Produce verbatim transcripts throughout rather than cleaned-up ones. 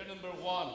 Number one.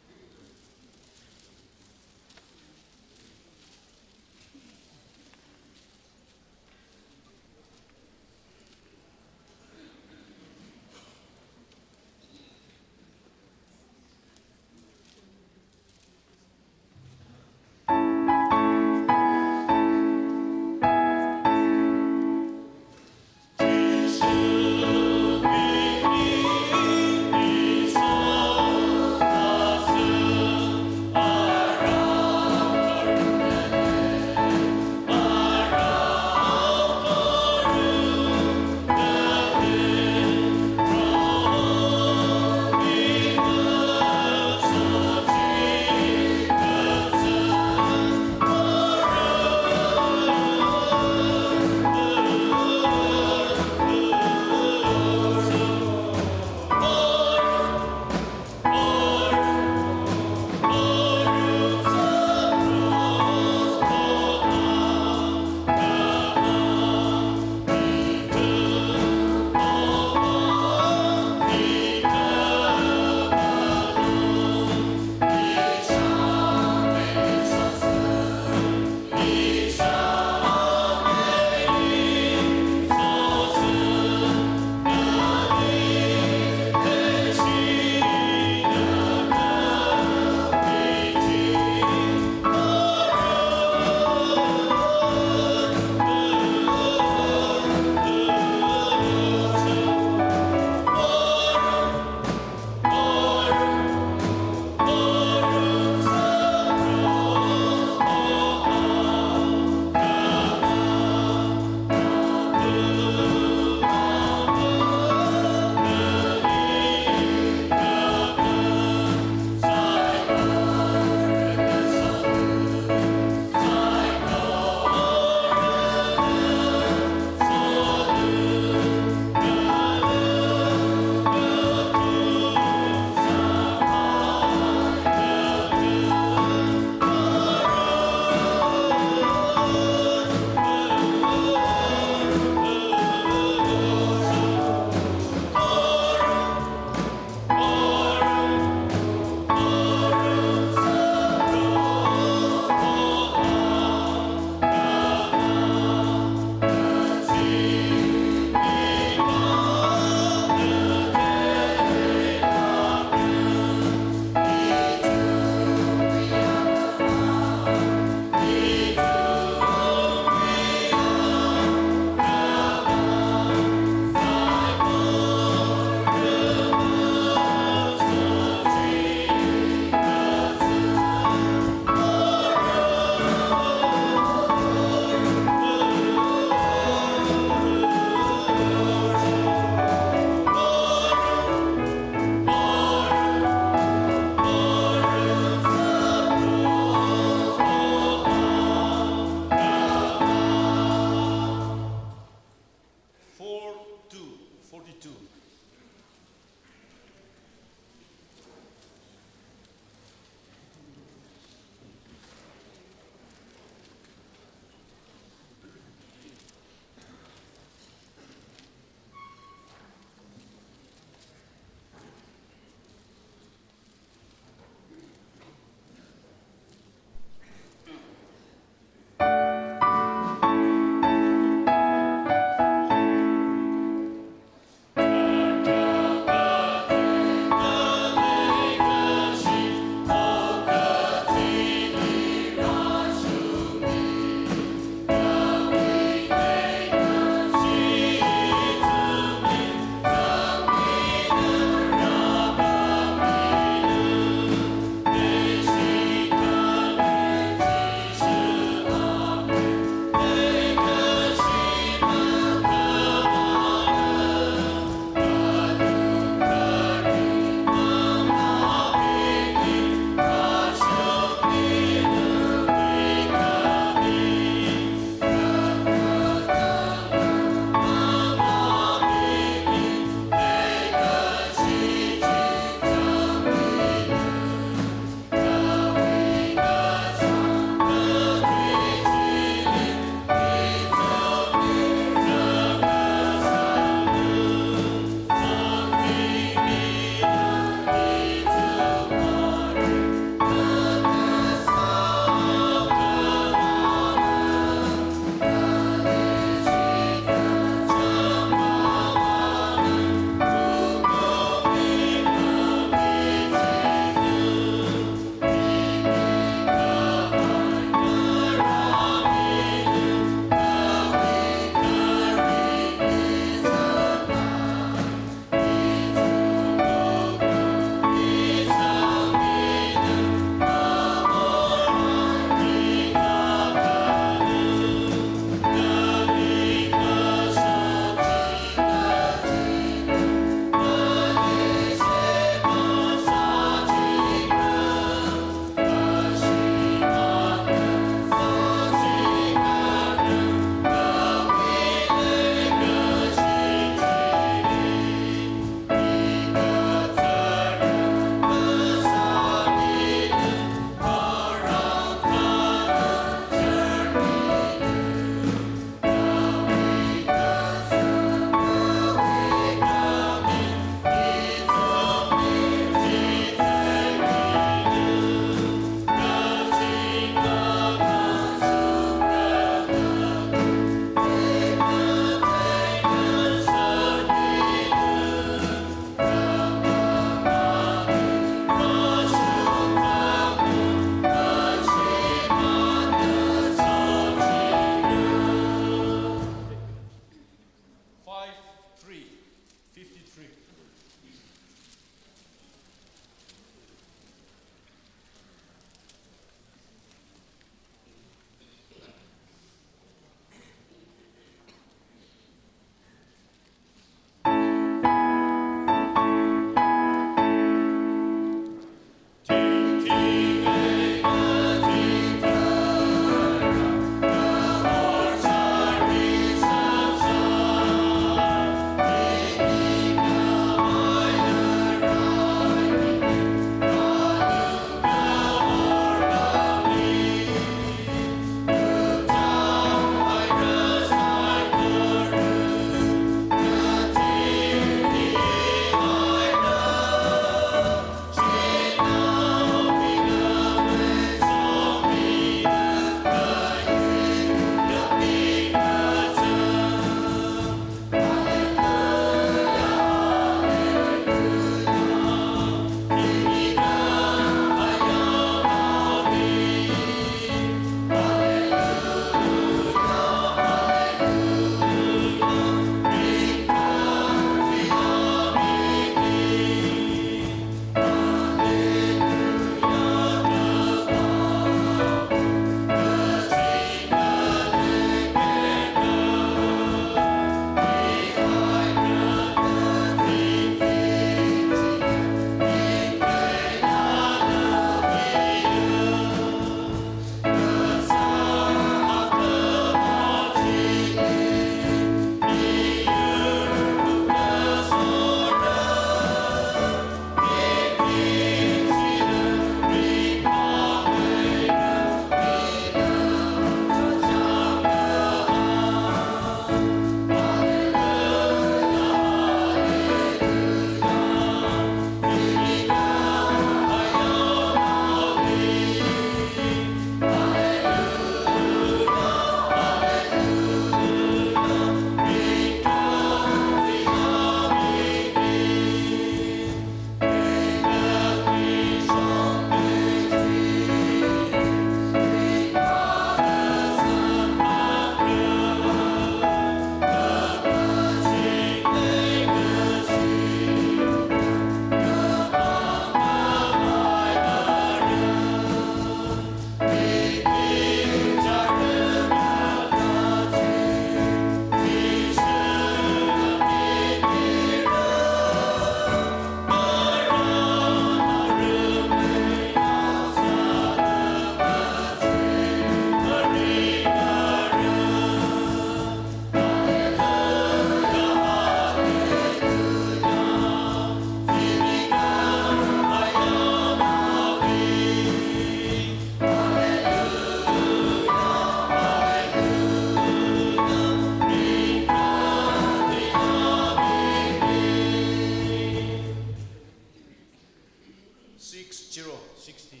Six zero sixteen.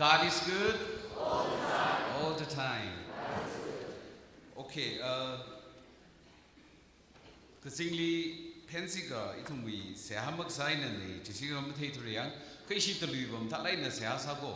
God is good all the time. Okay, uh, kazingli phensi akha ithumwui seihā makasā eina nei, chisi akha matheithura yang, kha ishi talui va mathālāk eina seihā sāko,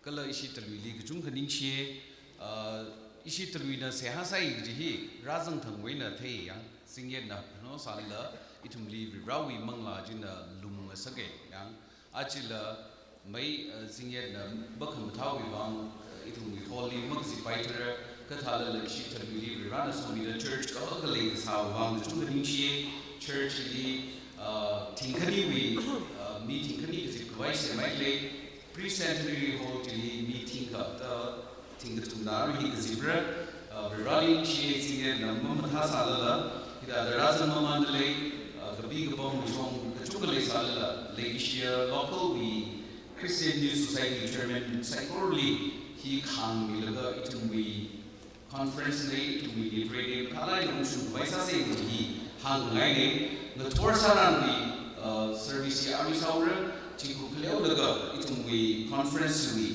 kala ishi taluili kachungkha ningshiya, uh, ishi taluina seihā sāi kaji hi, rāzangthangwui eina thei yang, Zingyetna phano sālala, ithumli Varivarāwui manglā china lumngasaka yang, achila mai, uh, Zingyetna makhamathāwui vang, uh, ithumwui hall li makazippaithura, kathālala ishi taluili Varivarāna somida church kahaka leikasāwui vang kachungkha ningshiya, church li, uh, thingkhaniwui, uh, mi thingkhani kazipkhavai semmeida lei, Pre-Centenary Hall chili mi thingkha, uh, thingkathumna arui hi kazipra, uh, Varivarāli ningshiya, Zingyetna mamathā sālala, hithāda rāzang mamanda lei, uh, kapi kapam mashong kachungkha leisālala, leikashiya local wui Christian Youth Society Chairman saikorali hi khāngmilaga ithumwui conference na, ithumwui leader na, mathālāk eina ungshungkhavai sāsa kaji hi hāngngaina, ngathor sārānwui, uh, service hi arui sāura, chikhu khaleolaga ithumwui conference wui,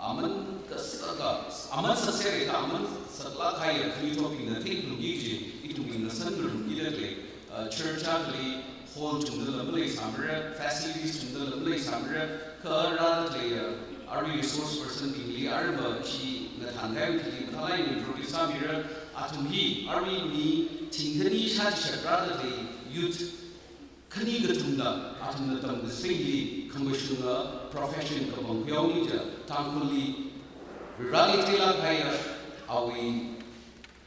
aman kasaka, aman saksera kha aman saklāk kahaiya khami topic na theikhalungki kaji, ithumwui ngasan ngarumkida lei, uh, church akhali, hall chungdala maleisāmara, facilities chungdala maleisāmara, kha rāda khaleiya, arui resource person bingli arui va ishi ngathānkahai thili mathālāk eina introduce sāmira, athum hi arui mi thingkhani shāchishat rāda khalei youth khani kathumna, athumna tamkasangli khamashunga profession kapangkhuihaowa jiakha, Tangkhulli Varivarāli theilāk kahaiya, awui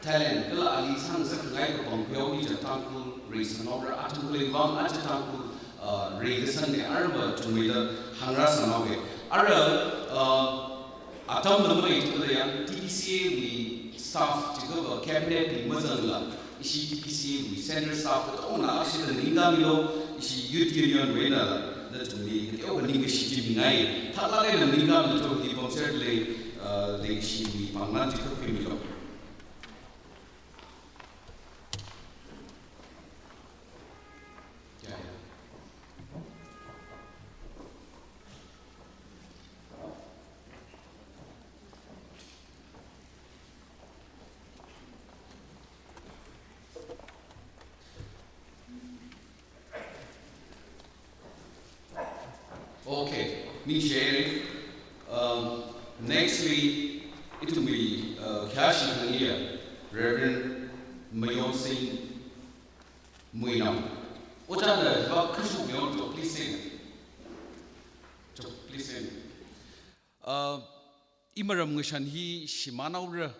talent kala ali sāngasakngai kapangkhuihaowa jiakha Tangkhul reisanghaora, athum khalei vang aja Tangkhul, uh, reikasangna arui va chungmeida hāngrāsanghaowa. Ara, uh, atamna maleithukada yang T P C A wui staff chikha va cabinet bing mazangla, ishi T P C A wui central staff katongna ashida nganingkāmilu, ishi Youth Union wui einala nathumli kateokha ningkashi chi mingai. Thālāk eina nganingkāmilu, chili pamserda lei, uh, leikashiwui pānglan chikha khuimilu. Okay, ningshiya. Um, nextly, ithumwui, uh, khayāshi khangayi, Reverend Mayonsing Muinao. Ojāna va kashuk myo, jo, please stand. Jo, please stand. Uh, imaram ngashan hi shimānhaora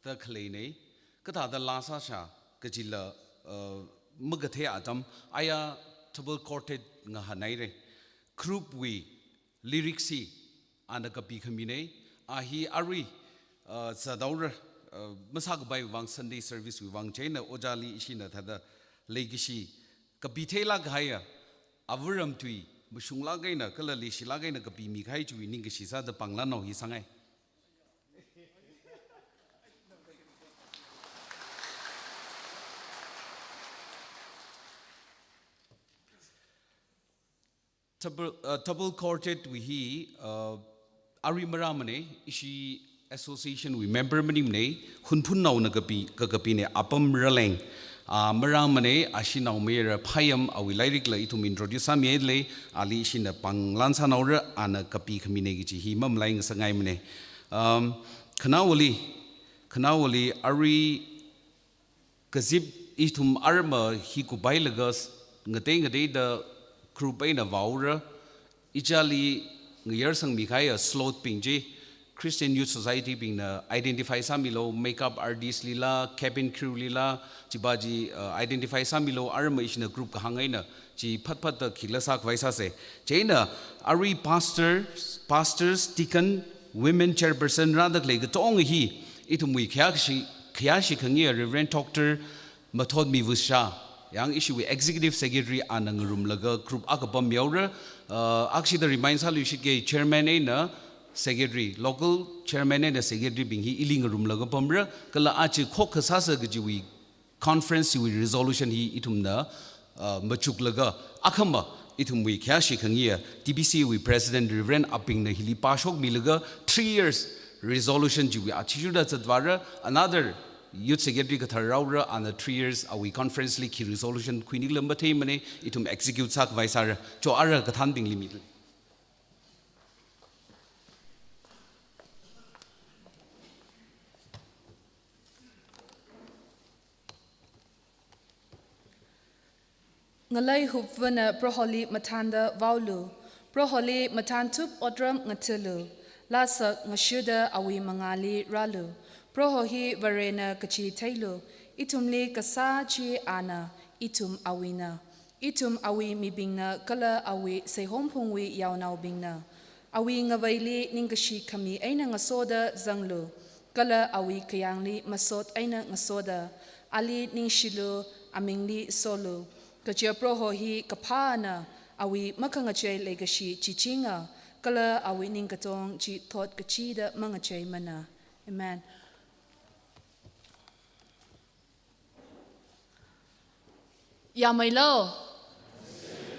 da khaleina, kathāda laa sāsha kajila, uh, makathei atam, aya double quartet ngahānhaira. Group wui lyrics hi ana kapikhamina, a hi arui, uh, zathaora, uh, masākapai vang Sunday service wui vang chieina ojāli ishina thāda leikashi kapitheilāk kahaiya, avaram tui mashunglāk eina kala leishilāk eina kapimikahai chiwui ningkashi sāda pānglan nao hi sāngai. Double, uh, double quartet wui hi, uh, arui marāmana, ishi association wui member maningmana, Hunphunnaona kapi, kakapina, Apam Raleng. Ah, marāmana, ashi naomayara Phayam, awui lairikla ithum introduce sāmihaida lei, ali ishina pānglan sānhaora, ana kapikhamina kaji hi mamalai ngasakngaimana. Um, khanaowali, khanaowali arui kazip ithum arma hi kuphailaga s-, ngatei ngateida group eina vāhaora, ijali ngayarsangmikahaiya slot bing chi, Christian Youth Society bingna identify sāmilu, makeup artist lila, cabin crew lila, chiva chi, uh, identify sāmilu, arma ishina group kahāng eina, chi phatphatta khikhala sākhavai sāsa. Chieina, arui pastor, pastors, deacon, women chairperson rāda khalei katonga hi, ithumwui khayāshi, khayāshi khangayi Reverend Doctor Mathotmi Vusha, yang ishiwui executive secretary ana ngarumlaga group akha pammihaora, uh, akshida remind sāluishitki chairman eina secretary, local chairman eina secretary bing hi ili ngarumlaga pamra, kala aja khokkha sāsa kajiwui conference wui resolution hi ithumna, uh, machuklaga akhama ithumwui khayāshi khangayi, T B C wui President Reverend Apingna hili pāshokmilaga three years resolution chiwui athishurda zatvāra, another Youth Secretary kathar rāra, ana three years awui conference li khi resolution khuinila matheimana, ithum execute sākhavai sāra, cho ara kathānbingli mi. Ngalei hupvana Proholi mathānda vaolu, Proholi mathānthup otram ngathālu, lāsak ngashurda awui mangāli rālu, Proho hi Varena kachi theilu, ithumli kasā chi ana, ithum awuina, ithum awui mibingna kala awui seihomphungwui yaonaobingna, awui ngaveili ningkashi khami eina ngasoda zanglu, kala awui kayāngli masot eina ngasoda, ali ningshilu, amingli solu. Kaja Proho hi kaphāna, awui makhangachei leikashi chichinga, kala awui ningkatong chi thot kachida mangacheimana. Amen. Yāmeilo.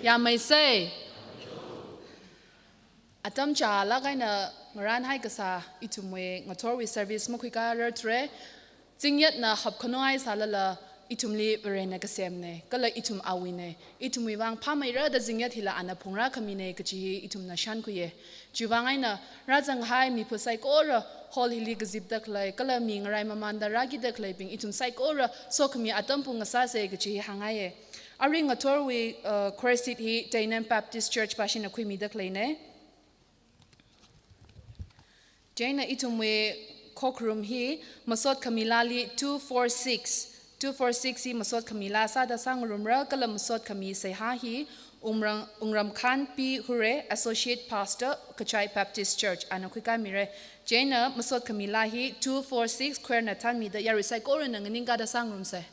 Yāmeisei. Atam chālāk eina ngarānhai kasā ithumwui ngathorwui service makhuikā rarthura. Zingyatna hapkhanungai sālala ithumli Varena kasemna, kala ithum awuina. Ithumwui vang phāmeira da zingyat hila ana phungrā khamina kachi hi ithumna shānkhuiya. Chiwui vang eina rāzanghai mipha saikora, hall hili kazipda khalei, kala mi ngarai mamānda rākida khaleibing, ithum saikora sokhami atam phungngasāsa kachi hi hāngngaiya. Arui ngathorwui, uh, choir seat hi Teinan Baptist Church pāshina khuimida khaleina. Chieina ithumwui khokharum hi masot khamilāli two four six, two four six hi masot khamilā sāda sāngarumra, kala masot khami seihā hi Wungram-, Wungramkhan P Hure, Associate Pastor, Kachai Baptist Church, ana khuikāmira. Chieina masot khamilā hi two four six choir na thānmida yarui saikorana nganingkāda sāngarumsa.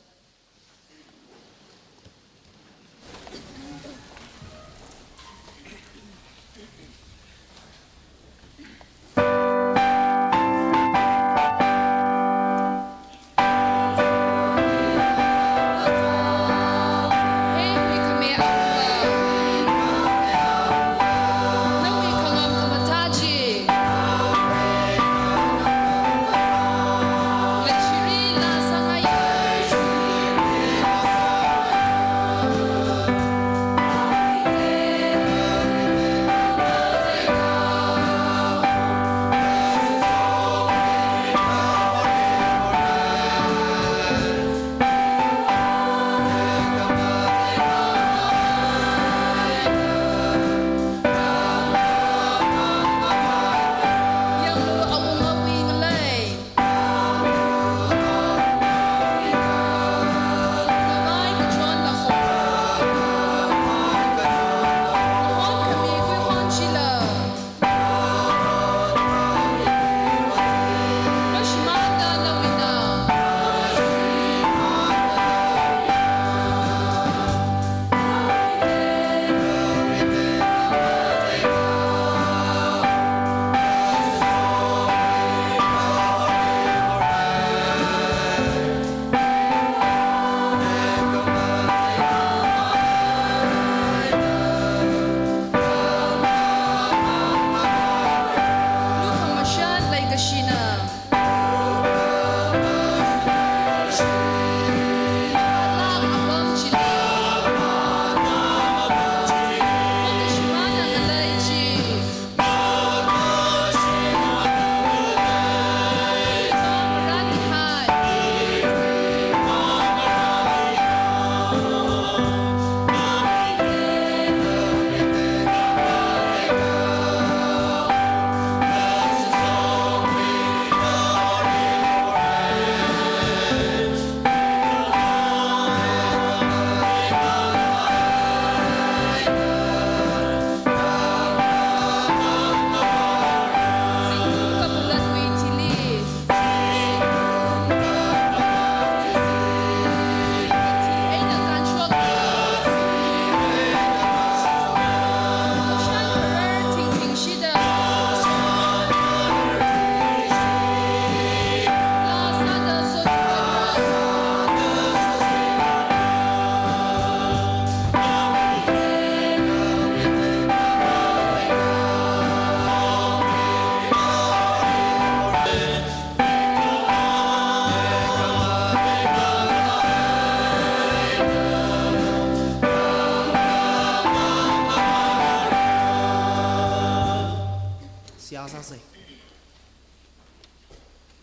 Sāsei.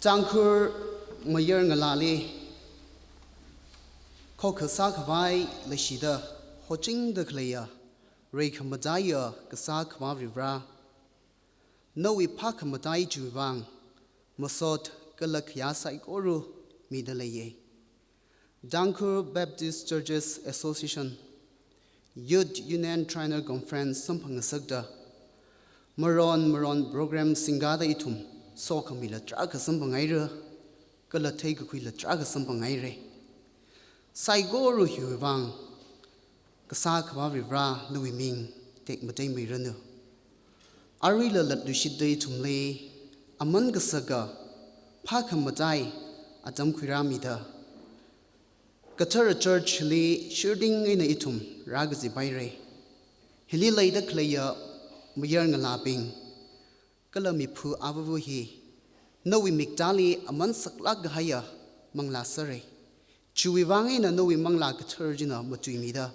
Tangkhul mayar ngalāli khokha sākhavai leishida hochingda khaleiya, reikhamataiya Kasā Akhava Varivara, nawui phākhamatai chiwui vang masot kala khayā saikora mida leiya. Tangkhul Baptist Churches Association Youth Union Triennial Conference samphangngasakta maron maron program singkada ithum sokhamila tarākha samphangngaira, kala theikakhuila tarākha samphangngaira. Saikora hiwui vang Kasā Akhava Varivara nawui ming tekmateimeiranu. Aruila latluishitta ithumli aman kasaka phākhamatai atam khuirāmida kathara church li shirding eina ithum rākazipaira. Hili leida khaleiya mayar ngalābing kala miphu avāva hi nawui miktāli aman saklāk kahaiya manglā sāra. Chiwui vang eina nawui Manglā Kathara china matuimida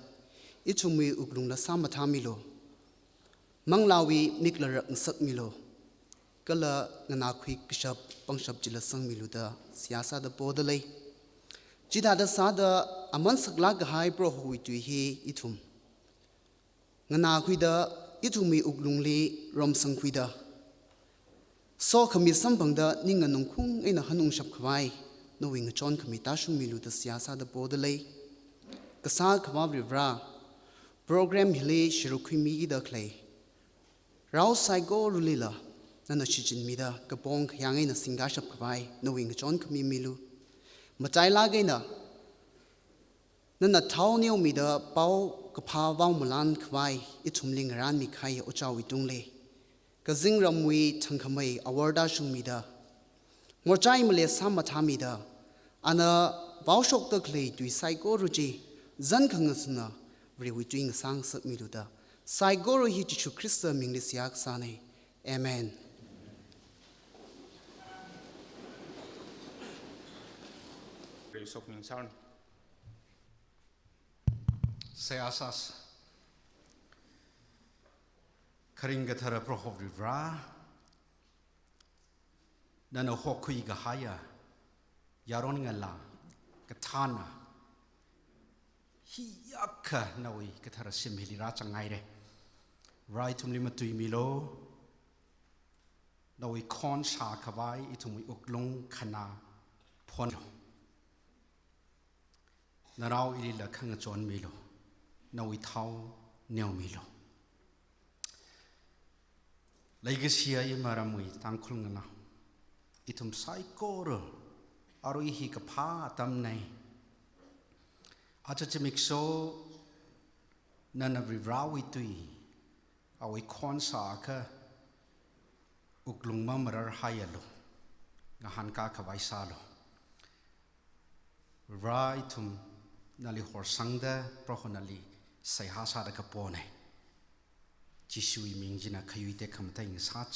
ithumwui wuklungla sāmathāmilu. Manglāwui mikla rakngasakmilu. Kala nganākhui kashap pangshap chila sangmilu da seihā sāda poda lei. Chithāda sāda aman saklāk kahai Prohowui tui hi ithum nganākhuida, ithumwui wuklungli romsangkhuida, sokhami samphangda ning nganungkhung eina hanungshap khavai nawui ngachonkhami tāshungmilu da seihā sāda poda lei. Kasā Akhava Varivara, program hili sharuk khuimida khalei rao saikoralila nana shichinmida kapong khayāng eina singkashap khavai nawui ngachonkhami milu. Matailāk eina nana thao neomida paokaphā vaomalan khavai ithumli ngarānmi kahai ojāwui tungli, kazingramwui thangkhamei awor tāshungmida, morchai male sāmathāmida, ana vaoshokda khalei tui saikora chi zan khangasuna Varewui tui ngasāngasakmilu da, saikora hi Jishu Khrista mingli seihā kasāna. Amen. Seihā sāsa. Kharing kathara Proho Varivara, nana hokhui kahaiya yaron ngalā kathāna hiyākha nawui kathara shim hili rāzangngaira. Vare ithumli matuimilu, nawui khon shākhavai ithumwui wuklung khanā phonlu. Narao ilila khangachon milu, nawui thao neomilu. Leikashiya imaramwui Tangkhul ngalā, ithum saikora arui hi kaphā atamna. Aja zimiksho nana Varivarawui tui, awui khon shākha wuklung mamararhaialu, ngahānkā khavai sālu. Vare ithum nali horsangda, Proho nali seihā sāda kapona. Jishuwui ming china khayui tekhamatei ngasā